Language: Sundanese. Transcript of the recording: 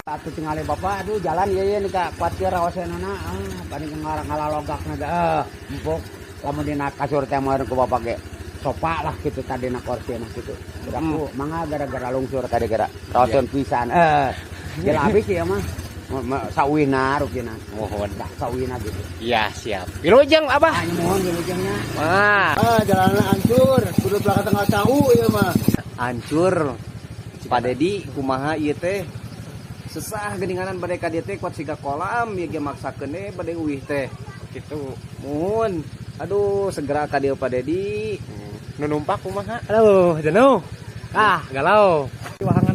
Atuh tingali Bapak, aduh, jalan ieu ieu nih ka kuatir raosenana, ah, paling ngalalogakna ge empuk. Lamun dina kasur teh mah ku Bapak ge sopa lah gitu tadi na kursi nah gitu. Gerakku mangga gara-gara lungsur tadi gara raoseun pisan. Gila habis ya mah. Sauwina rupina. Mohon. Da sauwina gitu. Iya, siap. Wilujeng, Abah. Ah, mohon wilujengnya. Wah, Ah, jalanan hancur, kudu belakang tengah cau ya mah. Hancur. Pak Dedi, kumaha ieu teh? Sesah geuninganan bade ka dieu teh kuat siga kolam ieu ge, maksakeun we bade uih teh. Gitu. Muhun. Aduh, segera ka dieu, Pak Dedi. Nu numpak kumaha? Aduh, jenuh. Ah, galau. Wahangan.